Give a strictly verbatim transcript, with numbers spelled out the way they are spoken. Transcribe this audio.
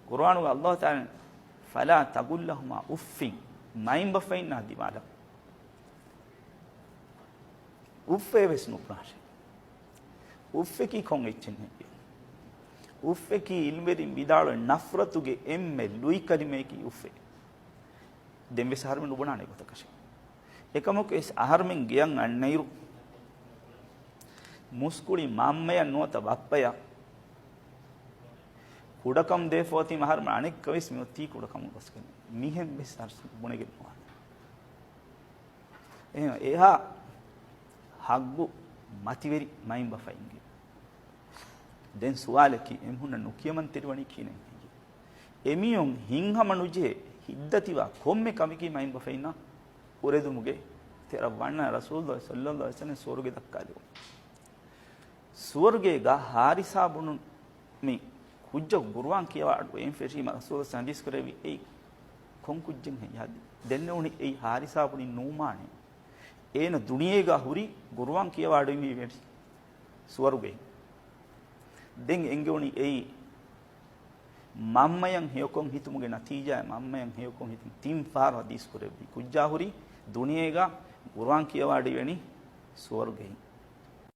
ޤުރުއާނުގަ ﷲ ތަޢާލާ، "ފަލާ ތަޤުލް ލަހުމާ އުއްފިން." މައިންބަފައިންނާ ދިމާލަށް އުއްފޭ ވެސް ނުބުނާށޭ. އުއްފެކީ ކޮން އެއްޗެއް ނެތް. އުއްފެކީ އިލްމުވެރިން ވިދާޅުވެ ނަފްރަތުގެ އެންމެ ލުއި ކަލިމަޔަކީ އުއްފޭ. ދެން ވެސް އަހަރުމެން ނުބުނާނެ ގޮތަކަށެއް. އެކަމަކު ވެސް އަހަރުމެން ގެޔަށް އަންނައިރު، މުސްކުޅި މަންމަޔަށް ނުވަތަ ބައްޕަޔަށް ކުޑަކަން ދޭފަ އޮތީމަ އަހަރުމެން އަނެއްކާ ވެސް މި އޮތީ ކުޑަކަމުގަ ގޮސްގެން. މިހެން ވެސް އަހަރުމެން ބުނެގެން ނުވާނެ. އެހެން އެހާ ހައްގު މަތިވެރި މައިންބަފައިންގެ. ދެން ސުވާލަކީ، އެމީހުންނަށް ނުކިޔަމަންތެރިވަނީ ކިހިނެއް ހެއްޔެވެ؟ އެމީހުން ހިތްހަމަ ނުޖެހޭ ހިތްދަތިވާ ކޮންމެ ކަމެކީ މައިންބަފައިންނާ އުރެދުމުގެ ތެރެއަށް ވަންނަ. ރަސޫލުﷲ ޞައްލަﷲ ޢަލައިހި ވަސައްލަމަ ސުވަރުގެ ދައްކާލެވުނު. ސުވަރުގޭގަ ހާރިސާ ބުނުން މި ކުއްޖަކު ޤުރުއާން ކިޔަވާ އަޑު އެއިން ފެށީމަ ރަސޫލު ޙަދީޘް ކުރެއްވި އެއީ ކޮން ކުއްޖެއް ހެއްޔާ؟ ދެންނެވުނީ އެއީ ހާރިސާ ބުނި ނުޢުމާނޭ. އޭނަ ދުނިޔޭގަ ހުރީ ޤުރުއާން ކިޔަވާ އަޑު އިވި ވެރި ސުވަރުގޭ. ދެން އެނގެވުނީ އެއީ މަންމަޔަށް ހެޔޮކޮށް ހިތުމުގެ ނަތީޖާއެއް. މަންމަޔަށް ހެޔޮކޮށް ހިތުން ތިން ފަހަރު ޙަދީޘް ކުރެއްވި ކުއްޖާ ހުރީ ދުނިޔޭގަ ޤުރުއާން ކިޔަވާ އަޑު އިވެނީ ސުވަރުގެއިން.